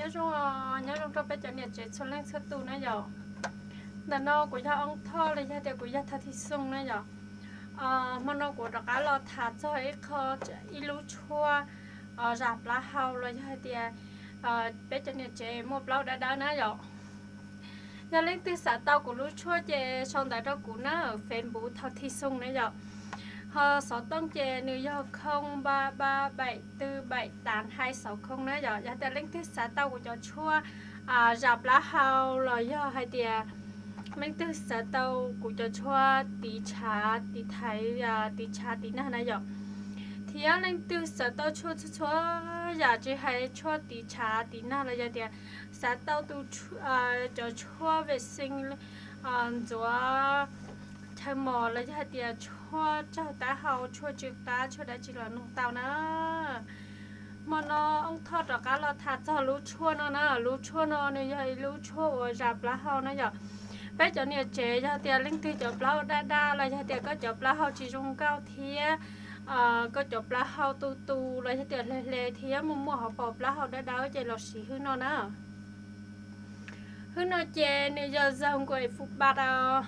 Nyob zoo, nyob zoo rau peb cov niam tsev txhua leej txhua tus na yom. Ntawm no kuv yog Oob Thoj los yog tias kuv yog Thaj Thij Xoo na yom. Hmo no kuv rov qab los tham txog ib qho, ib lub tshuaj zam plaub hau los yog hais tias peb cov niam tsev muaj plaub dawb dawb na yom. Yog leej twg xav tau kuv lub tshuaj ces sau ntawv rau kuv na, Facebook Thaj Thij Xoo na yom. Ho xov tooj ces nws yog không ba ba bảy tư bảy tám hai sáu không na yom. Yog tias leej twg xav tau kuv cov tshuaj zam plaub hau los yog hais tias leej twg xav tau kuv cov tshuaj tiv tshav tiv thaiv, tiv tshav tiv nag na yom, thiab leej twg xav tau tshuaj txhua txhua yam tsis hais tshuaj tiv tshav tiv nag los yog tias xav tau tus, cov tshuaj vem xees ntxuav chaw mos los yog hais tias tshuaj tsaug taub hau, tshuaj tsw qab, tshuaj dab tsi los noog tau na. Hmo no Oob Thoj rov qab los tham txog lub tshuaj no na. Lub tshuaj no nws yog ib lub tshuaj uas zam plaub hau na yom. Peb cov niam tsev yog tias leej twg cov plaub hau daj daj los yog tias koj cov plaub hau tsis zoo nkauj thiab koj cov plaub hau tu tu los yog tias hle hle thiab muaj muaj hauv paus plaub hau dawb dawb ces los siv hwj no na. Hwj no ces nws yog Dòng Quê Phú Bát os.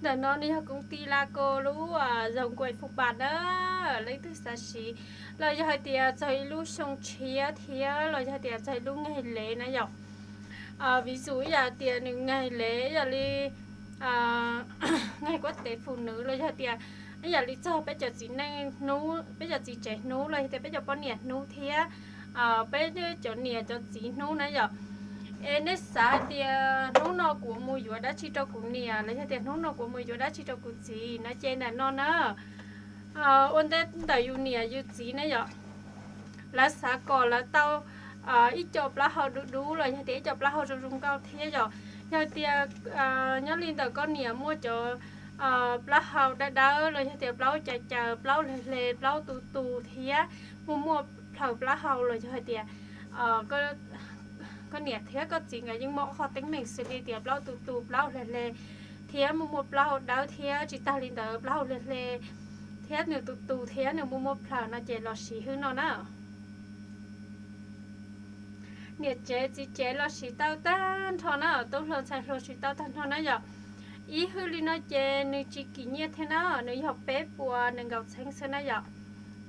Ntawm no nws yog công ty Laco lub Dòng Quê Phú Bát na. Leej twg xav siv los yog hais tias txog ib lub xyoo tshiab thiab los yog tias txog ib lub nqaij lev na yom. Ví dụ ib yam tias nws nqaij lev ib yam li nqaij quốc tế phụ nữ los yog tias ib yam li txog peb cov txiv neej hnub, peb cov txiv tsev hnub los yog tias peb cov poj niam hnub thiab peb cov niam cov txiv hnub na yom. Es nej xav hais tias hnub no kuv mus yuav dab tsi rau kuv niam los yog tias hnub no kuv mus yuav dab tsi rau kuv txiv no ces ntawm no na. Ua ntej ntawm yus niam yus txiv ne yom, lawv xav kom lawv tau ib co plaub hau dub dub los yog tias ib co plaub hau zoo zoo nkauj thiab yom. Yog tias nyob li ntawm koj niam muaj cov plaub hau dawb dawb los yog tias plaub caws caws, plaub hle hle, plaub tu tu thiab muaj muaj plhaws plaub hau los yog hais tias koj niam thiab koj txiv nkawd yeej muaj ob qho teeb meem xws li tias plaub tu tu, plaub hle hle, thiab muaj muaj plaub hau dawb thiab tsis tag li ntawd plaub hau hle hle thiab nws tu tu thiab nws muaj muaj plhaws no ces los siv hwj no na. Niam tsev txiv tsev los siv tau tag nrho na, tub hluas ntxhais hluas siv tau tag nrho na yom. Ib hwj li no ces nws tsis kim nyiaj thiab na, nws yog peb puas nees nkaum txheeb xwb na yom.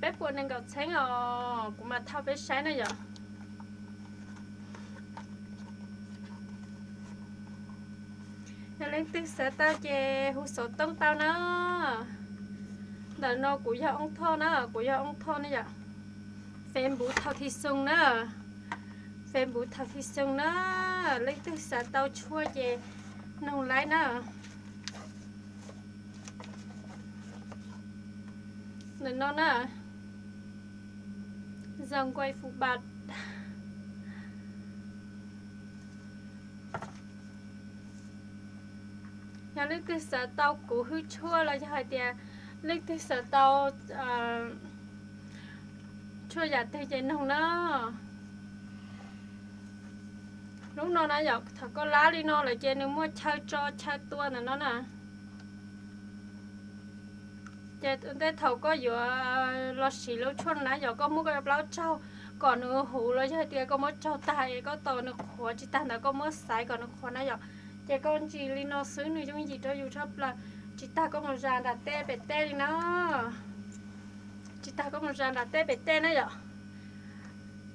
Peb puas nees nkaum txheeb os, kuv mam thauj peb saib na yom. Yog leej twg xav tau ces hu xov tooj tau na. Ntawm no kuv yog Oob Thoj na, kuv yog Oob Thoj na yom. Facebook Thaj Thij Xoo na. Facebook Thaj Thij Xoo na. Leej twg xav tau tshuaj ces nug laib na. Ntawm no na, Dòng Quê Phú Bát. Yog leej twg xav tau kuv hwj tshuaj los yog hais tias leej twg xav tau tshuaj yam twg ces nug na. Lub no na yom, thaum koj lab li no lawm ces nws muaj chaw tso chaw tua ntawm no na. Ces ua ntej thaum koj yuav los siv lub tshuaj no na yom, koj muab koj plaub tsaug kom nws huv los yog hais tias koj muab tsaug tag es koj tos nws qhuav, tsis tag ntawd koj muab xaiv kom nws qhuav na yom. Ces koj ntsis li no xwb nws yooj yim rau yus tshaj plaws, tsis tag koj mus zas nram tej pem tej li na. Tsis tag koj mus zas nram tej pem tej na yom.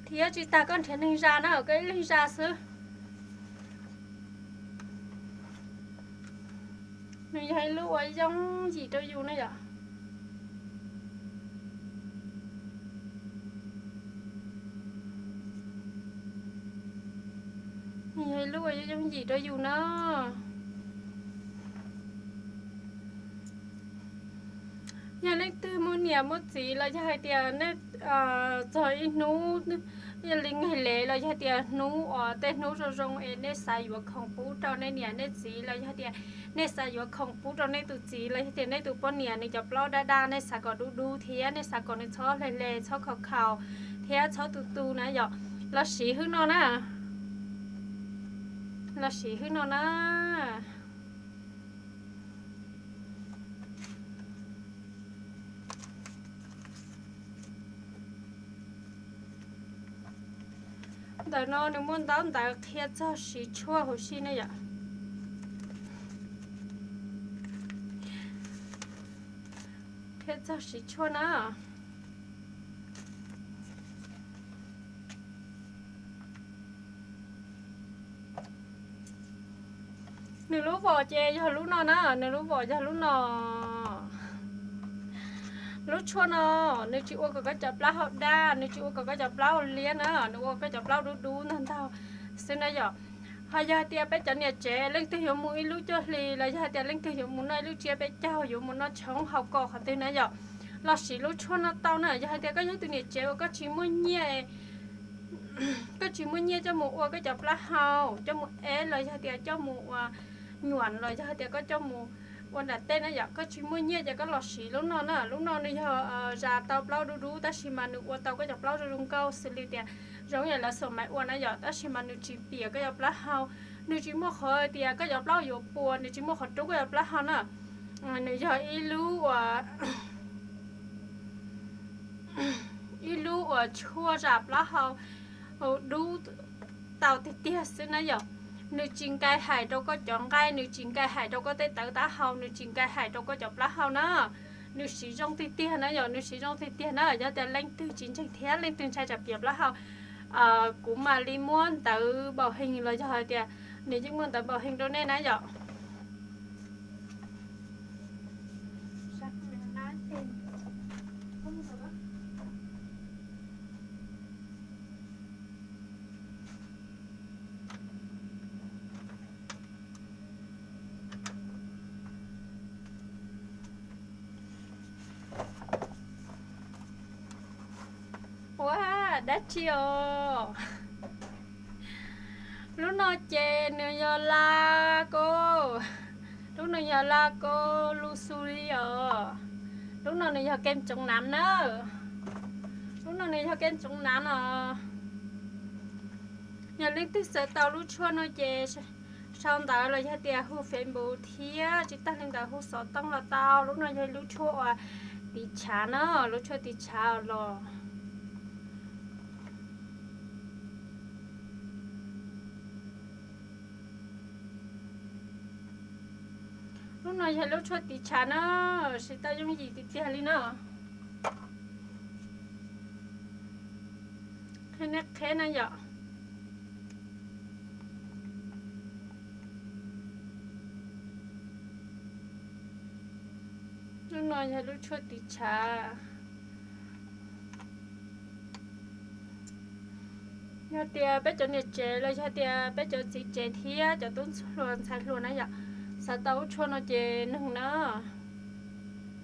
Thiab tsis tag koj nrhiav neeg zas na, koj ib leeg zas xwb. Nws yog ib lub uas yooj yim rau yus na yom. Nws yog ib lub uas yooj yim rau yus na. Yog leej twg muaj niam muaj txiv los yog hais tias nej txog ib hnub, yog li nqaij lev los yog tias hnub uas tej hnub zoo zoo es nej xav yuav khoom pub rau nej niam nej txiv los yog tias nej xav yuav khoom pub rau nej tus txiv los yog tias nej tus poj niam nws cov plaub daj daj, nej xav kom dub dub thiab nej xav kom nws txhob hle hle, txhob khaus khaus thiab txhob tu tu na yom, los siv hwj no na. Los siv hwj no na. Ntawm no nws muaj ntaub ntawv qhia txog siv tshuaj huv si na yom. Qhia txog siv tshuaj na. Nws lub vos ces yog lub no na, nws lub vos yog lub no. Lub tshuaj no nws tsis ua kom koj cov plaub hau daj, nws tsis ua kom koj cov plaub hau liab na, nws ua koj cov plaub dub dub ntag ntag xwb na yom. Ho yog hais tias peb cov niam tsev leej twg yuav mus ib lub cuaj hlis los yog hais tias leej twg yuav mus noj ib lub tsiab peb caug, yuav mus noj tshoob hau kom qhov twg na yom, los siv lub tshuaj no tau na. Yog hais tias koj yog tus niam tsev uas koj tsis muaj nyiaj, koj tsis muaj nyiaj coj mus ua koj cov plaub hau, coj mus eb los yog tias coj mus ua nyuam los yog hais tias koj coj mus ua nram tej na yom, koj tsis muaj nyiaj ces koj los siv lub no na. Lub no nws yog zas tau plaub dub dub tab sis mas nws ua tau koj cov plaub zoo zoo nkauj xws li tias zoo yam lawv xuas maiv ua na yom, tab sis mas nws tsis piam koj cov plaub hau, nws tsis muaj qhov tias koj cov plaub hau yuav puas, nws tsis muaj qhov rub koj cov plaub hau na. Nws yog ib lub uas ib lub uas tshuaj zam plaub hau dub tau tiag tiag xwb na yom. Nws tsis nkai hais rau koj cov nqaij, nws tsis nkai hais rau koj tej tawv taub hau, nws tsis nkai hais rau koj cov plaub hau na. Nws siv zoo tiag tiag na yom, nws siv zoo tiag tiag na. Yog tias leej twg tsis ntseeg thiab leej twg ntshai tsam piam plaub hau, kuv mam li muab ntawv npaum hees los yog hais tias nws yeej muaj ntawv npaum hees rau nej na yom. Ua dab tsi os? Lub no ces nws yog la kau, lub no yog la kau lus xu li os. Lub no nws yog kem tsoov nav na. Lub no nws yog kem tsoov nav no. Yog leej twg xav tau lub tshuaj no ces sau ntawv los yog tias hu Facebook thiab tsis tag li ntawd hu xov tooj los tau. Lub no yog lub tshuaj uas tiv tshav na, lub tshuaj tiv tshav los. Lub no yog lub tshuaj tiv tshav na, siv tau yooj yim tiag tiag li na. Qhia nej qheb na yom. Lub no yog lub tshuaj tiv tshav. Yog tias peb cov niam tsev los yog tias peb cov txiv tsev thiab cov tub hluas ntxhais hluas na yom, xav tau lub tshuaj no ces nug na.